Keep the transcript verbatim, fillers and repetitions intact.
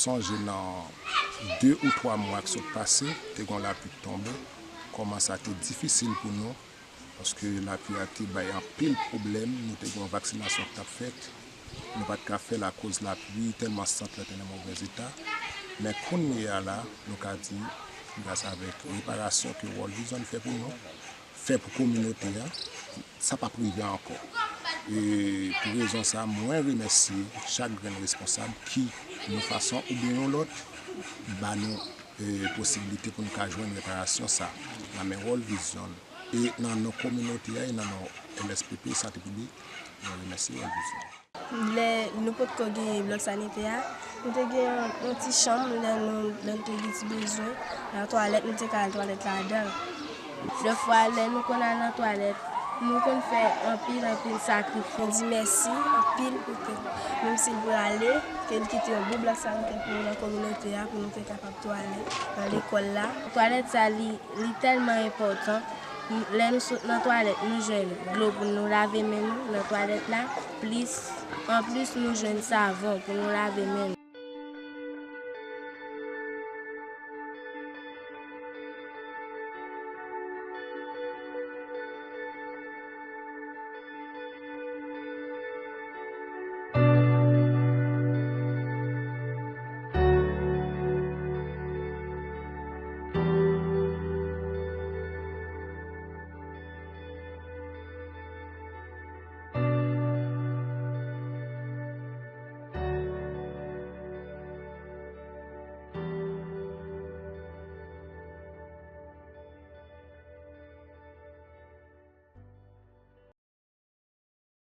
Sonje nan de ou twa mwa k sot pase, te gen yon lapli k tonbe, kòman sa te difisil pou nou, paske lapli a te bay anpil pwoblèm, nou te gen yon vaksinasyon k t ap fèt, nou pa t ka fè l akoz lapli, tèlman sant lan te nan movèz eta. Men kounye a la, nou ka di, gras avèk reparasyon ke World Vision fè pou nou, fè pou kominote a, sa p ap rive ankò. E pou rezon sa, mwen remèsye chak grenn responsab ki, yon fason oubyen yon lòt, ba nou, e, posiblite pou nou ka jwenn reparasyon sa nan men World Vision. E nan non kominote a e nan non L S P P, Sante Piblik, mwen remèsye World Vision. Lè nou potko genyen blòk sanitè a, nou te gen yon, yon ti chanm lè nou, lè nou te gen ti bezwen nan twalèt, nou te ka al twalèt ladan l. Defwa, lè nou konn al nan twalèt, nou konn fè anpil, anpil sakrifis. Nou di mèsi anpil pou ke, menm si l prale, ke l kite yon bon blòk sanitè pou nou nan kominote a, pou nou te kapab twalèt nan lekòl la. Twalèt sa, li, li tèlman enpòtan. Lè nou sot nan twalèt, nou jwenn dlo pou nou lave men nou nan twalèt la, plis, anplis nou jwenn savon pou nou lave men nou.